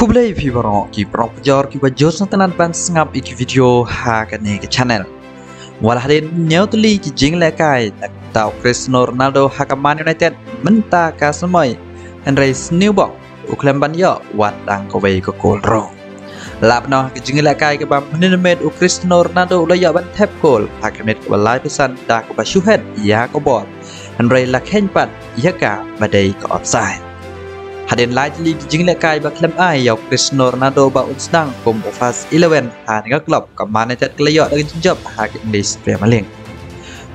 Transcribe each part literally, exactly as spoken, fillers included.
Khublei phi baroh ki paralok pajor kiba jur sngewtynnat ban sngap ïa ki video ha kane ka channel. Wat la hadien hynñiew tylli ki jinglehkai na ka bynta u Cristiano Ronaldo ha ka Man United mynta ka samoi, hynrei sniewbok u khlem ban ïoh wat tang kawei ka kol ruh. Lah ban ong ha ka jinglehkai kaba mynnin mynmiet u Cristiano Ronaldo u la ïoh ban thep kol ha ka minit kaba laiphew san da kaba shu het ïa ka bol, hynrei la kheiñ pat ïa ka ba dei ka offside. Hadien lai tylli ki jinglehkai ba khlem ai ïa u Cristiano Ronaldo ba un sdang kum u first eleven ha kane ka club, ka Man United ka la ïoh da ka jingjop ha ka English Premier League.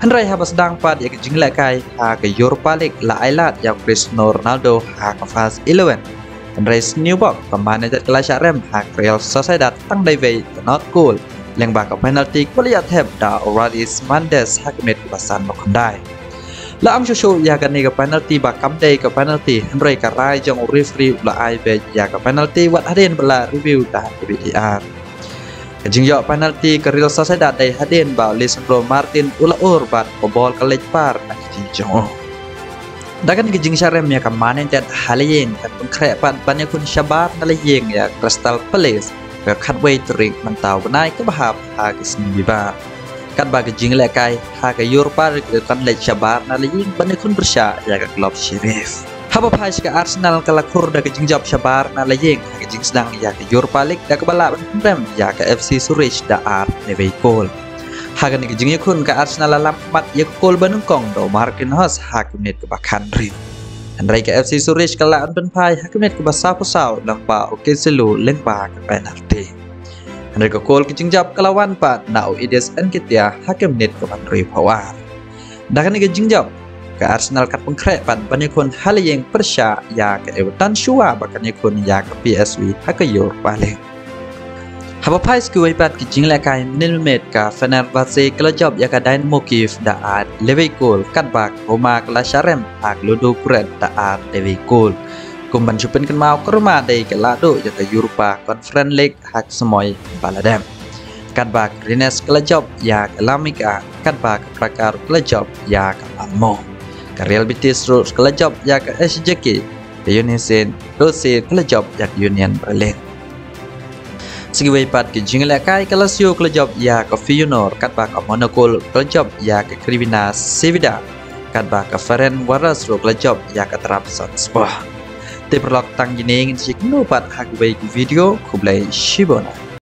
Hynrei haba sdang pat ïa ka jinglehkai ha ka Europa League, la ai lad ïa u Cristiano Ronaldo ha ka first eleven, hynrei sniewbok ka Man United ka la shah rem ha ka Real Sociedad tang da iwei ka not kol lyngba ka penalty kaba la ïoh thep da u Ardys Mendes ha ka minit kaba san ba khyndai. La ong shuh shuh ïa kane ka penalty ba kam dei ka penalty, hynrei ka rai jong u referee u la ai beit ïa ka penalty wat hadien ba la review da ka VAR. Ka jingïoh penalty ka Real Sociedad dei hadien ba u Lisandro Martinez u la ur bad ka bol ka leit par na ka kti jong u. Da kane ka jingshah rem ïa ka Man United ha la ïing, kan pynkhreh pat ban ïakhun shabar na la ïing ïa ka Crystal Palace ha ka khatwei tarik mynta u bnai kaba hap ha ka sngi ba. Katba ka jinglehkai ha ka Europa League kan leit shabar na la ïing ban ïakhun pyrshah ïa ka club Sheriff. Haba phai sha ka Arsenal, ka la khur da ka jingjop shabar na la ïing ha ka jingsdang ïa ka Europa League da kaba lah ban pynrem ïa ka FC Zurich da ar dewei kol. Ha kane ka jingïakhun, ka Arsenal la lam khmat ïa ka kol ba nyngkong da u Marquinhos ha ka minit kaba khathynriew. Hynrei ka FC Zurich ka la lah ban pynphai ha ka minit kaba sawphew saw lyngba u Cancelo lyngba ka penalty. Hynrei ka kol ka jingjop ka la wan pat na u Eddie Nketiah ha ka minit kaba hynriewphew ar. Da kane ka jingjop, ka Arsenal kan pynkhreh pat ban ïakhun ha la ïing pyrshah ïa ka Everton shuwa ba kan ïakhun ïa ka PSV ha ka Europa League. Haba phai sha kiwei pat ki jinglehkai mynnin mynmiet, ka Fenerbahce ka la jop ïa ka Dynamo Kiev da ar dewei kol, katba ka Roma ka la shah rem ha ka Ludogorets da ar dewei kol. Kum ban shu pynkynmaw, ka Roma dei ka la duh ïa ka Europa Conference League ha ka samoi ba la dep. Katba ka Rennes ka la jop ïa ka La Masia, katba ka Braga ka la jop ïa ka Malmo. Ka Real Betis ruh ka la jop ïa ka S J K, ka Union Saint Lucia ka la jop ïa ka Union Berlin. Sha kiwei pat ki jinglehkai, ka Lazio ka la jop ïa ka Feyenoord, katba ka Monaco ka la jop ïa ka Crvena Zvezda, katba ka Ferencvaros ruh ka la jop ïa ka Trabzonspor. Te paralok, tang kine ngin sa ïakynduh pat ha kawei ka video. Khublei shibun.